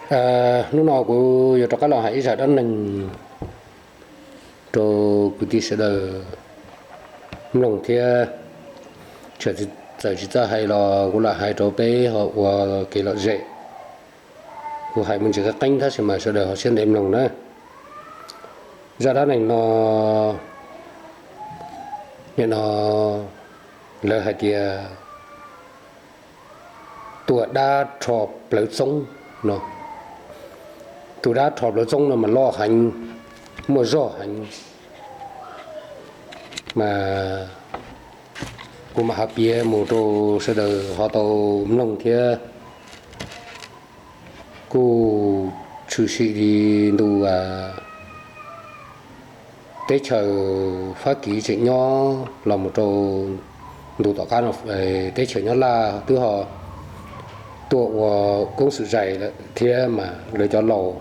Hnub no kuv yuav rov qab los hais ib zaj dab neeg rau kwv tij sawv daws mloog thiab. Txawm tsis txawj hais los kuv lam hais rau peb ho ua kev lom zem. Kuv hais me ntsis qeeb qeeb tab sis mas sawv daws ho siab ntev mloog na. Zaj dab neeg no, nim no lawv hais tias tua dab rho plawv txoob no. Tua dab rho plawv txoob no mas loj heev, muaj zog heev. Mas kuv mam ho piav mus rau sawv daws ho tau mloog thiab. Kuj tshwm sim li ntu teb chaws Fab Kis tseem nyob los mus rau ntu tom qab no, teb chaws Nyab Laj twb ho tuaj ua koob xwm zais lawm thiab mas lawv cov laus,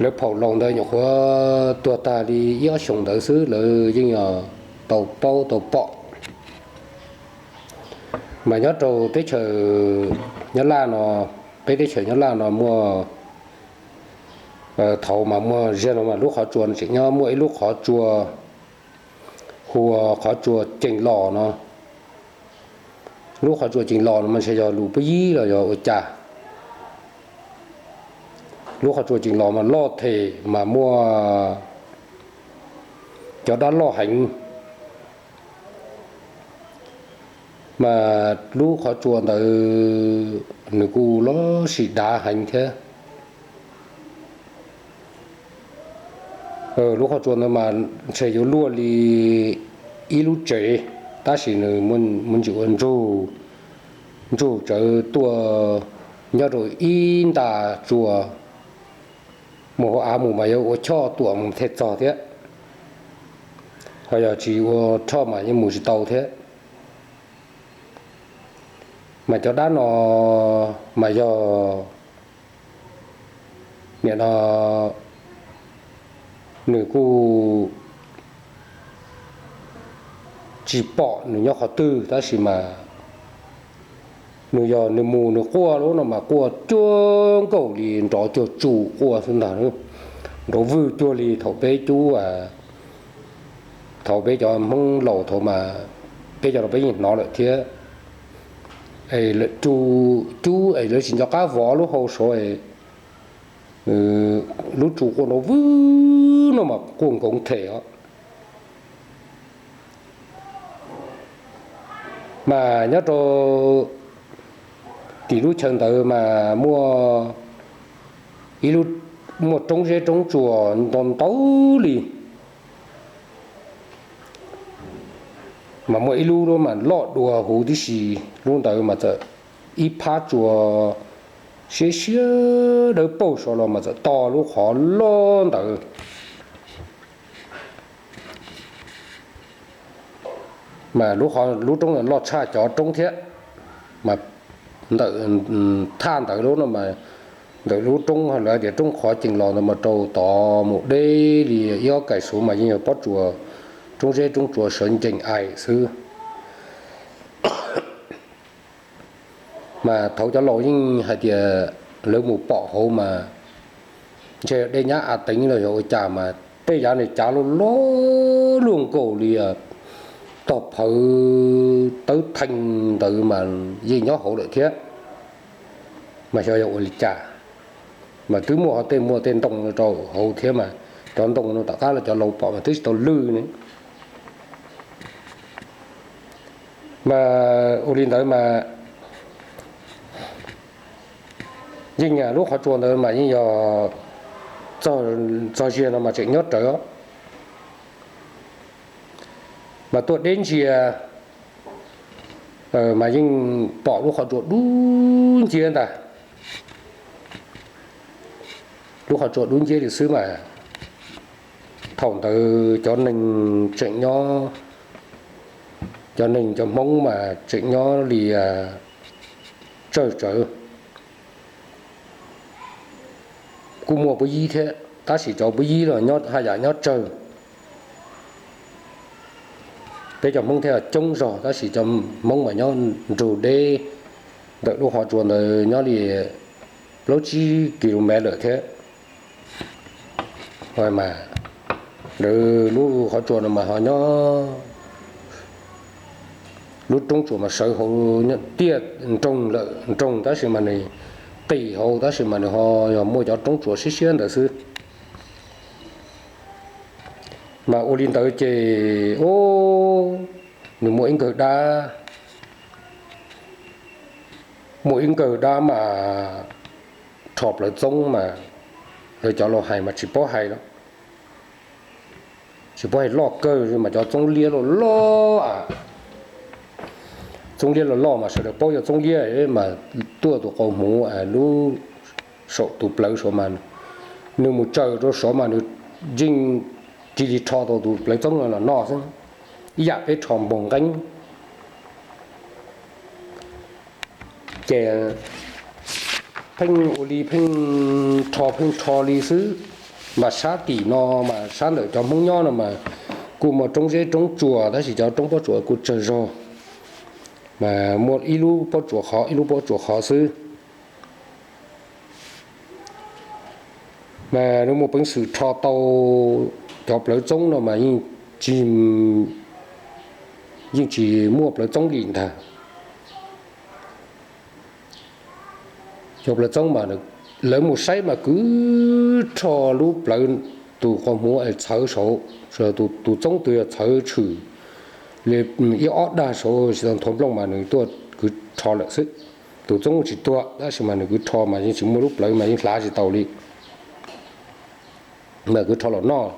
lawv phaum laus ntawd nyuam qhuav tuag tag li ib ob xyoos ntawd xwb lawv yeej yog tau paub tau pom. Mas nyob rau teb chaws Nyab Laj no, peb teb chaws Nyab Laj no muaj, thaum mas muaj ziag no mas lub qhov tsua no tseem nyob, muaj ib lub qhov tsua hu ua qhov tsua Cees Los no. Lub qhov tsua Cees Los no mas ntshe yog lus pub yib los yog ua cas. Lub qhov tsua Cees Los mas loj them mas muaj cov dab loj heev. Mas lub qhov tsua ntawd nws kuj loj sim dav heev thiab. Lub qhov tsua ntawd mas ntshe yuav luaj li ib lub tsev, tab sis nws muaj ntsis ua ntsug tsawv tuaj nyob rau ib nta tsua. Mus hauv av mus mas yuav ua choj tuam mus thiaj txog thiab, ho yog tsis ua choj mas yeej mus tsis tau thiab. Mas cov dab no mas yog nim no nws kuj tsis pom nws nyob qhov twg tab sis mas nws yog nws mus nws quaj lub no mas quaj cuag nkaus li nrov cuag tsu quaj xwb ntag, nrov vwg cuag li thaum peb cub, thaum peb cov Hmoob laus thaum mas peb cov no peb yeej hnov lawm thiab. Lawv cub es lawv tsis nco qab vov lub hau saud, lub tsu quaj nrov vwg no mas quaj nkoov them os. Mas nyob rau tim lub chaw ntawd mas muaj ib lub, muaj roob zeb roob tsuas ntau ntau li. Mas muaj ib lub lub mas loj dua huv tib si, lub ntawd mas txawm ib phab tsua siab siab dawb paug saud los mas txawm to lub qhov loj ntawd. Mas lub roob loj tshaj cov roob thiab. Mas ntawm thaj ntawd lub no mas ntawm lub roob lawv tias roob qhov Cees Los ntawd mas rau tod mus deb li ib ob kaim xuv mas yeej yog pob tsuas, roob zeb roob tsuas sawv ncees ais xwb. Mas thaum cov laus yeej hais tias lawv mus pom hauv mas ntshe dej nyab av teev los yog ua cas mas tej yav nws cav loj loj luaj nkaus li tog phawv tawb theej ntawd mas yeej nyob hauv lawm thiab. Mas xyov yog ua li cas, mas twb muaj ho tej muaj tej ntoo rau hauv thiab mas cov ntoo no tom qab los cov laus pom mas twb tsis tau lwj ne. Mas ua li ntawd mas yeej lub qhov tsua ntawd mas yeej yog txog ziag no mas tseem nyob rawv, mas tuaj deb ntsia mas yeej pom lub qhov tsua dub nciab ntag. Lub qhov tsua dub nciab li xwb mas thaum ntawd cov neeg tseem nyob, cov neeg cov Hmoob mas tseem nyob li tsawg tsawv. Kuj muaj pub yib thiab tab sis cov pub yib los nyob haj yam nyob tsawg. Peb cov Hmoob thiaj coob zog tab sis cov Hmoob mas nyob nrug deb ntawm lub qhov tsua ntawd nyob li peb plaub tsib ki lu mev lawm thiab. Mas lawv lub qhov tsua no mas ho nyob lub roob tsuas mas sawv hauv tiaj nroog lawm, nroog tab sis mas nws qis hauv tab sis mas nws ho yog muaj cov roob tsuas siab siab ntawd xwb. Mas ua li ntawd ces, o, nws muaj ib nkawg dab, muaj ib nkawg dab mas rho plawv txoob mas lawv cov laus hais mas tsis paub hais los, tsis paub hais loj kawg mas cov txoob liab loj loj a, txoob liab loj loj mas sawv daws paub yog txoob liab mas tuaj tus qau hmuv lub saum tus plawv saud mas nws mus tsaws rau saud mas nws yeej cia li rho tau tus plawv txoob no los noj xwb, ib yam peb rho npoog nqeeb. Ces pheej ua li pheej rho pheej rho li xwb. Mas sab tim no mas sab ntawm cov Hmoob nyob no mas kuj muaj roob zeb roob tsuas tab sis cov roob pob tsuas kuj tsawg zog, mas muaj ib lub pob tsuas qhov ib lub pob tsuas qhov xwb. Mas nws muaj peev xwm rho tau cov plawv txoob no mas yeej tsis, yeej tsis muaj plawv txoob li ntag. Cov plawv txoob mas lawv mus saib mas kwv rho lub plawv tus qau hmuv es txhawv saud, tus txoob twg yog txhawv tshwm li ib ob dag saud tsis tau nthuav nplooj mas nws tuaj kwv rho lawm xwb. Tus txoob tsis tuag tab sis mas nws kwv rho mas yeej tsis muaj lub plawv mas yeej hlav tsis tau li, mas kwv rho los noj.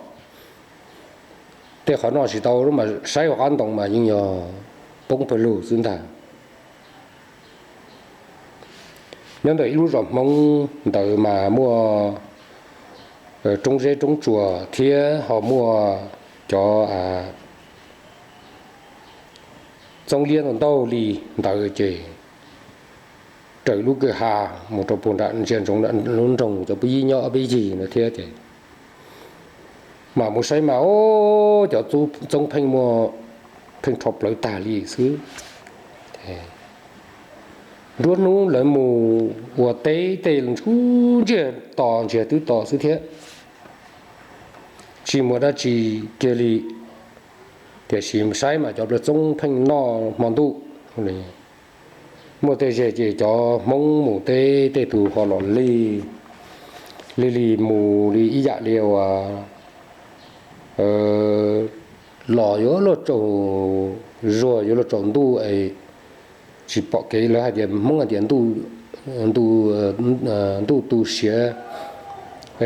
Tej qhov noj tsis tau mas saib hauv qab ntoo mas yeej yog poob pawg lug xwb ntag. Nyob ntawm ib lub zos Hmoob ntawd mas muaj roob zeb roob tsuas thiab ho muaj cov txoob liab ntau ntau li ntawd ces raws lub kwj ha mus rau puag nram ntsia ntsoov lub nroog cov pub yib nyob ob peb yig no thiab ces mas mus saib mas o, cov txoob pheej muaj, pheej rho plawv tag li xwb. Nruab hnub lawv mus ua teb tej ntsub ntsiag to ntsiag twb to xwb thiab, tsis muaj dab tsi kiag li. Tiam sis saib mas cov plawv txoob pheej noj hmo ntuj. Muaj tej zej ces cov Hmoob mus teb tej tug ho los li, li li mus li ib yam li uas los yuav luag tsaus zuag yuav luag tsaus ntuj es tsis pom kev, lawv hais tias Hmoob hais tias ntuj tu siav,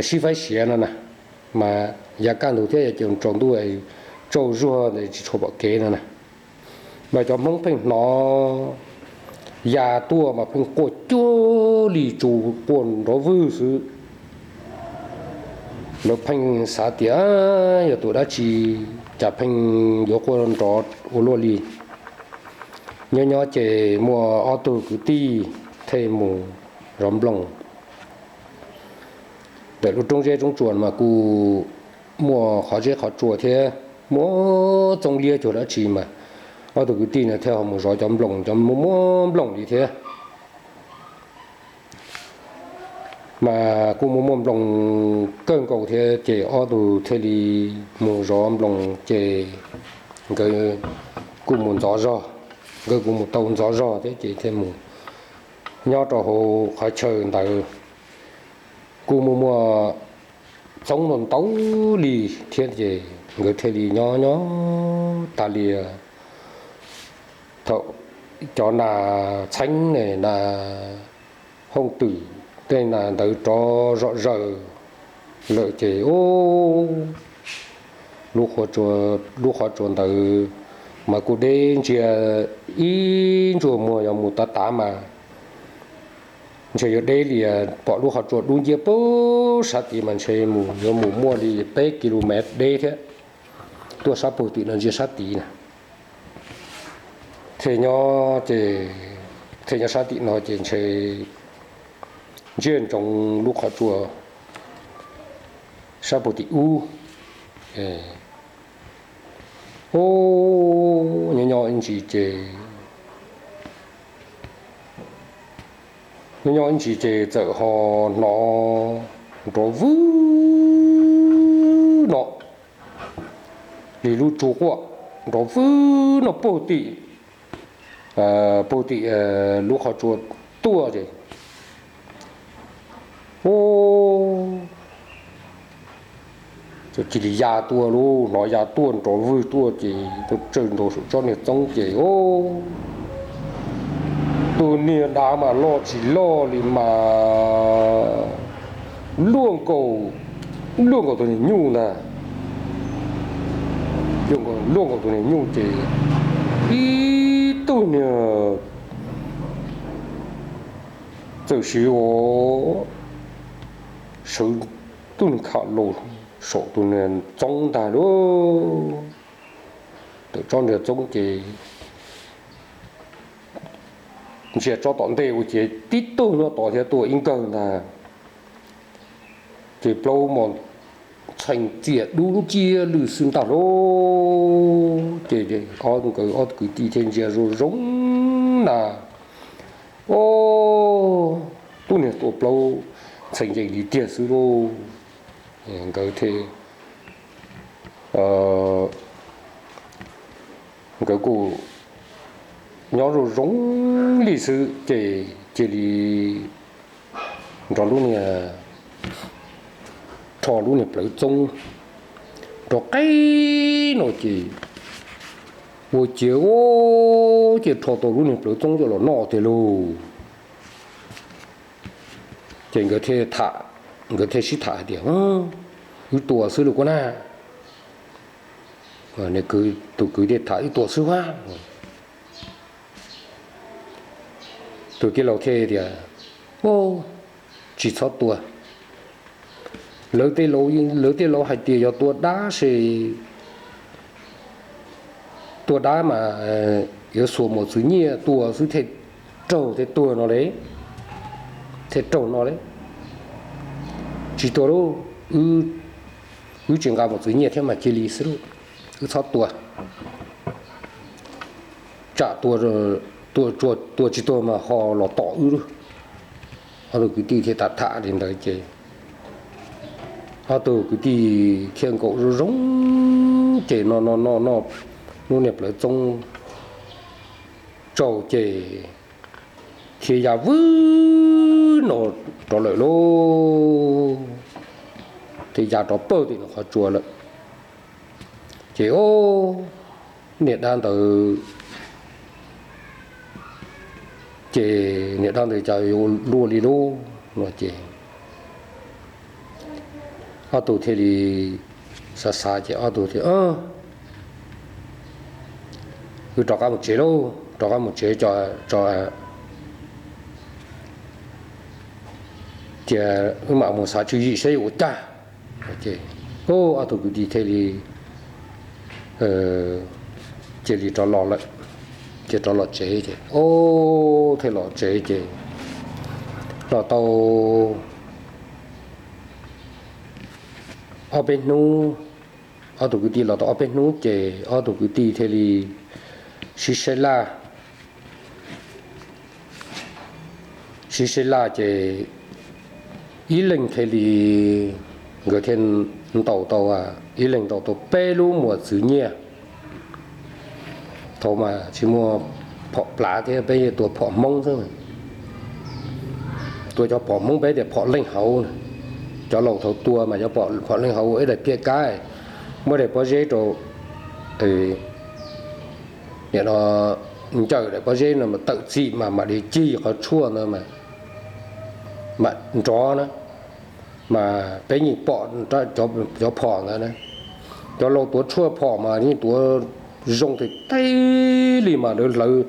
sib faib siav no na, mas yav kaj ntug thiab yog ces tsaus ntuj tsaus zuag ntawd tsis tshua pom kev no na. Mas cov Hmoob pheej hnov ya tuaj mas pheej quaj cuag li tsus quaj nrov vwg xwb. Lawv pheej xav tias yog tus dab tsi cas pheej yuav quaj nrov ua luaj li. Nyob nyob ces muaj ob tug kwv tij thiaj mus zov nploos ntawm lub roob zeb roob tsuas mas kuj muaj qhov zeb qhov tsua thiab muaj txooj liab cuag dab tsi mas ob tug kwv tij no thiaj ho mus zov cov nploos, cov muaj muaj nploos li thiab. Mas kuj muaj muaj nploos kawg nkaus thiab ces ob tug thiaj li mus zov nploos ces nkawd kuj mus ntxov zog, nkawd kuj mus tau ntxov zog thiab ces thiaj mus nyob rau hauv qhov chaw ntawd. Kuj muaj muaj txoob ntau ntau li thiab ces nkawd thiaj li nyob nyob tas li thaum cov nas txheeb ne, nas hooj twm tej nas ntawd rov zom zaws lawm ces lub qhov tsua ntawd mas kuj deb ntsia ib ntsuag muag yog mus tav tav mas ntshe yuav deb li, pom lub qhov tsua dub nciab puag sab tid mas ntshe yuav mus muaj li peb ki lu mev deb thiab. Tuaj sab pug tim no ntsia sab tid na, thiaj nyob ces thiaj nyob sab tim no ces ntshe ntsia ntsoov lub qhov tsua sab pug tim ub. Ub, nyob nyob ib ntsis ces Nyob nyob ib ntsis ces txawm ho hnov nrov vwg no li lub tsuj quaj, nrov vwg no puag tim, puag tim lub qhov tsua tuaj ces, u, cia li ya tuaj lauj, hnov ya tuaj nrov vwg tuaj ces tuaj tsawg nraum saum tsob niag txoob ces, u, tus niag dav mas loj tsis loj li mas luaj nkaus, luaj nkaus tus niag nyuj ntag. Luaj nkaus tus niag nyuj ces ib tug niag txawm siv ua sawv tub niag kham los saum tus niag txoob ntag lauj. Tawm tsob niag txoob ces ntsia tsob tom ntej ua ciav tib tug nyob tod thiab tuaj ib nkawg ntag. Ces plaub mos txheem txias dub nciab lwj xwb ntag lauj. Ces nkawd ob tug kwv tij thiaj ntsia zoo zoo na, o, tub niag tua plaub txheem yees li tiag xwb lauj. Nkawd thiaj, nkawd kuj nyob zoo zoo li xwb ces cia li nrog lub niag, rho lub niag plawv txoob rov qab no ces ua ciav, o, ces rho tau lub niag plawv txoob coj los noj tiag lauj. Ces nkawd thiaj tham, nkawd thiaj sib tham hais tias, wb tua xwb lauj kuv na. Tus kwv thiaj tham, wb tua xwb a. Tus tij laug thiaj tias, tsis txhob tua. Lawv tej laus hais tias yog tua dab ces, tua dab mas yuav xuas mos txwv nyiaj tua xwb thiaj raug thiaj tuag no li, thiaj raug no li. Tsis tua lauj, wb tsis nqa mos txwv nyiaj thiab mas cia li xwb lauj, wb txhob tua. Tsam tua tsis tuag mas ho los tom wb lauj. Ob tug kwv tij thiaj tham tham li ntawd ces ob tug kwv tij thiaj nkaum zoo zoo ces no no no no lub niag plawv txoob tsau ces thiaj ya vwg no rov lawm lauj. Thiaj ya rov pawg tim nws qhov tsua lawm. Ces o, niag dab ntawd, ces niag dab ntawd cas yuav luaj li lauj no ces ob tug thiaj li xav xav ces ob tug thiaj, wb rov qab mus tsev lauj, rov qab mus tsev tso, cia wb mam mus xav tswv yim saib yuav ua cas. Ces ob tug kwv tij thiaj li cia li rov los lawm, ces rov los tsev ces, o, thiaj los tsev ces los tau ob peb hnub, ob tug kwv tij los tau ob peb hnub ces ob tug kwv tij thiaj li sib saib laj, sib saib laj ces ib leeg thiaj li, nkawd thiaj ntaus tau, ib leeg ntaus tau peb lub mos txwv nyiaj. Thaum mas tsis muaj phom plab thiab, peb tua phom Hmoob xwb. Tua cov phom Hmoob peb tias phom leej hauv. Cov laus thaum tua mas cov phom leej hauv ua ib daim phiaj kab, muab daim pob zeb rau, nim no ncawm daim pob zeb no mas tawm txim mas mam li cig qhov tshuaj ntawd mas mam nrov na. Mas peb yeej pom cov phom ntawd na, cov laus tuav tshuaj phom mas yeej tuav zoo tag tag li mas lawv,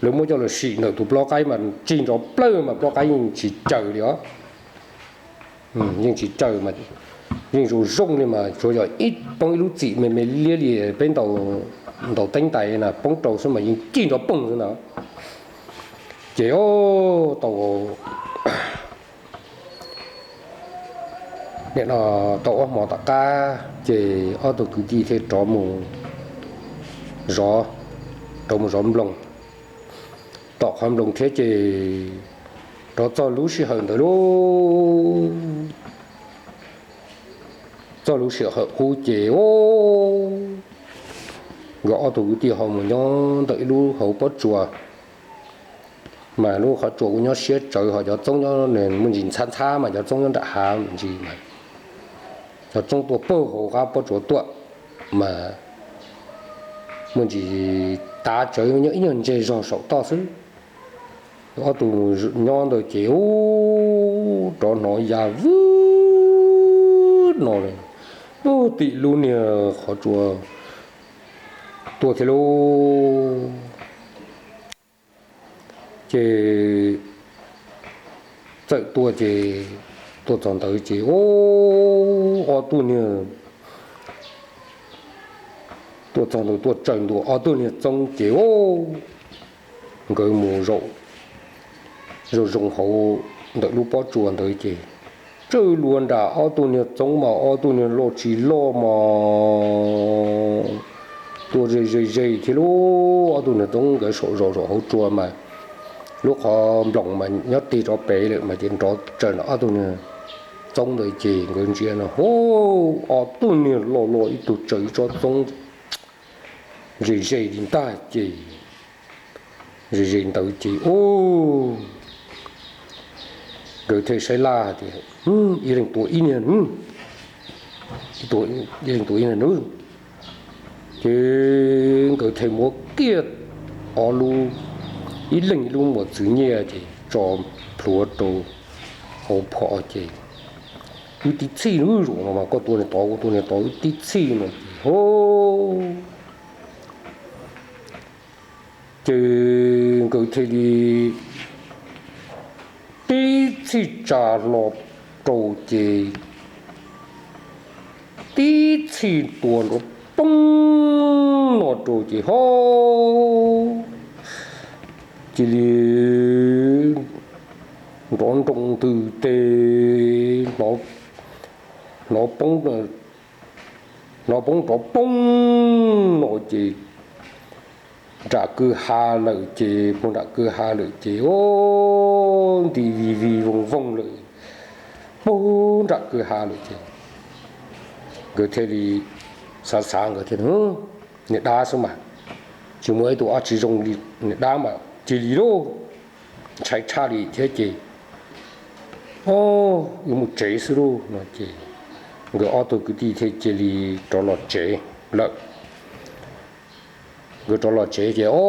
lawv muab coj los sim ntawm tus plaub qaib mas tsig nrov plawg mas plaub qaib yeej tsis caws li os. Yeej tsis caws mas yeej zoo zoo li mas tsuas yog ib poob ib lub txim me me liab li peb ntaus teeb ntais na poob rau xwb mas yeej cig nrov poog xwb na. Ces o, tau nim no tau ob hmo tom qab ces ob tug kwv tij thiaj rov mus zov, rov mus zov nploos tom qhov nploos thiab ces Rov txog lub sij hawm ntawd lauj, txog lub sij hawm qub ces, o, nkawd ob tug kwv tij ho mus nyob ntawm ib lub hauv pob tsuas, mas lub qhov tsua kuj nyob siab tsawv, ho cov txoob nyob muaj ntsis ntxhab ntxhab mas cov txoob nyob nram hav ntsis mas cov txoob tuaj puag hauv qab pob tsuas tuaj, mas muaj ntsis tav tsawv nyob ib nyuag ntse zog saum toj xwb. Ob tug nyob ntawd ces, u, rov hnov ya vwb no, puag tim lub niag qhov tsua tuaj thiab lauj. Ces txawm tuaj ces tuaj txog ntawd ces, o, ob tug niag, tuaj txog ntawd tuaj tsaws ntua ob tug niag txoob ces, o, nkawd mus zaum zoo hauv ntawm lub pob tsuas ntawd ces, tsaws lua nram ob tug niag txoob mas ob tug niag loj tsis loj mas tuaj ze ze ze thiab lauj. Ob tug niag txoob nkawd saum zos saum hauv tsua mas lub qhov nploos mas nyob tig rov pem lawm mas ces nrov tsaws nram ob tug niag txoob ntawd ces nkawd ntsia no, hu, ob tug niag loj loj ib tug tsaws ib tsob txoob ze ze li ntag ces, ze ze ntawd ces, u, nkawd thiaj saib laj tias, ib leeg tua ib niag, ib leeg tua ib niag nws. Ces nkawd thiaj muab kiag ob lub, ib leeg ib lub muas txwv nyiaj ces tso plhuav rau hauv phom ces, wb tib txhij nws zaum no mas koj tua niag tod kuv tua niag tod, wb tib txhij no ces, o, ces nkawd thiaj li tib txhij tsa hlo rau ces, tib txhij tua nrov poob no rau ces, ho, cia li nrov nroo ntws tes, hnov poob, hnov poob nrov poob no ces nram kwj ha lawm ces, puag nram kwj ha lawm ces, o, nti vij vij voog voog lawm, puag nram kwj ha lawm ces nkawd thiaj li xav xav nkawd thiaj, niag dab xwb mas, tsis muaj ib tug ob tsis zoo li, niag dab mas cia li lauj, ntshai tshaj li thiab ces, o, wb mus tsev xwb lauj no ces nkawd ob tug kwv tij thiaj cia li rov los tsev lawm. Nkawd rov los tsev ces, o,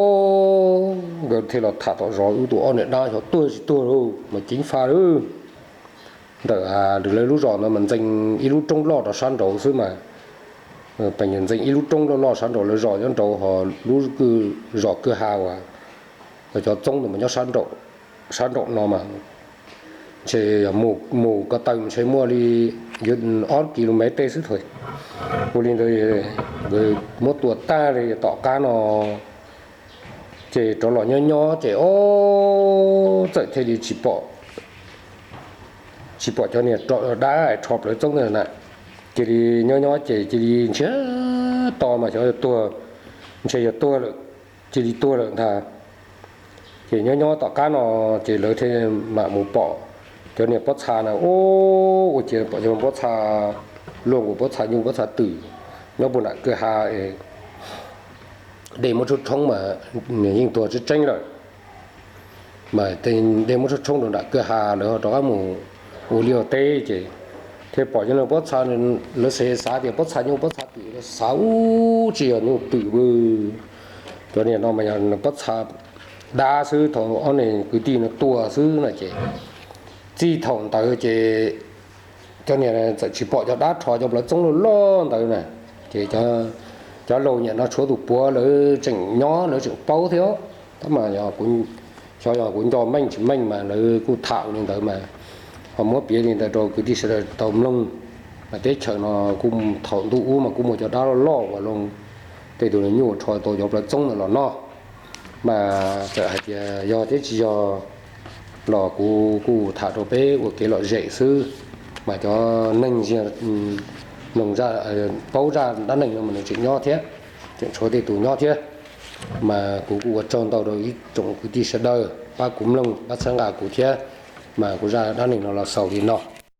nkawd thiaj los tham tom zos, wb tus ob niag dab xyov tuag tsis tuag lauj mas ceev faj lauj. Ntawm lawv lub zos ntawd mas ntxeev ib lub roob loj rau sab nraud xwb mas, peem ntxeev ib lub roob loj loj sab nraud, lawv zos nyob nraud ho lub zos kwj ha uas cov txoob ntawd mas nyob sab nraum no mas ntshe mus ko taw ntshe muaj li ob kis lus mev tej xwb thaum. Ua li ntawd nkawd muab tua tag li tom qab no ces rov los nyob nyob ces, o, txawm thiaj li tsis pom cov niag dab rho plawv txoob ntawd na. Cia li nyob nyob ces cia li ntshiab to mas xyov yog tuag, ntshe yog tuag lawm, cia li tuag lawm ntag. Ces nyob nyob tom qab no ces lawv thiaj mam mus pom cov niag pob txha na, ua ciav pom cov pob txha luaj nkaus pob txha nyuj pob txha twm nyob puag nram kwj ha, dej muab tshoob tshoob mas yeej tuag tseeb tseeb lawm. Mas dej muab tshoob tshoob rau nram kwj ha, lawv ho rov qab mus ua liaj ua teb ces thiaj pom cov niag pob txha, lawv xav xav tias pob txha nyuj pob txha twm, lawv xav ub tsis yog nyuj twm, cov niag no mas yog pob txha dab xwb, thaum ob niag kwv tij no tua xwb no ces txij thaum ntawd ces cov niag txawm tsis pom cov dab rho cov plawv txoob loj loj ntawd na. Ces cov laus niam no tshuav tus puav lawv tseem nyob lawv tseem paub thiab, tab mas xyov yog kuv nco meej tsis meej mas lawv kuj tham li ntawd mas ho muab piav li ntawd rau kwv tij sawv daws tau mloog. Mas teb chaws no kuj thaum ntuj ub mas kuj muaj cov dab loj loj uas loo tej tus nyuj rho tau cov plawv txoob ntawd los noj. Mas txawm hais tias yog thiab tsis yog los kuv kuj tham rau peb ua kev lom zem xwb. Mas cov neeg mloog, paub zaj dab neeg no mas nws tseem nyob thiab, tseem tshuav tej tus nyob thiab. Mas kuv kuj ua tsaug ntau rau ib tsoom kwv tij sawv daws pab kuv mloog pab txhawb nqa kuv thiab. Mas kuv zaj dab neeg no los xaus li no.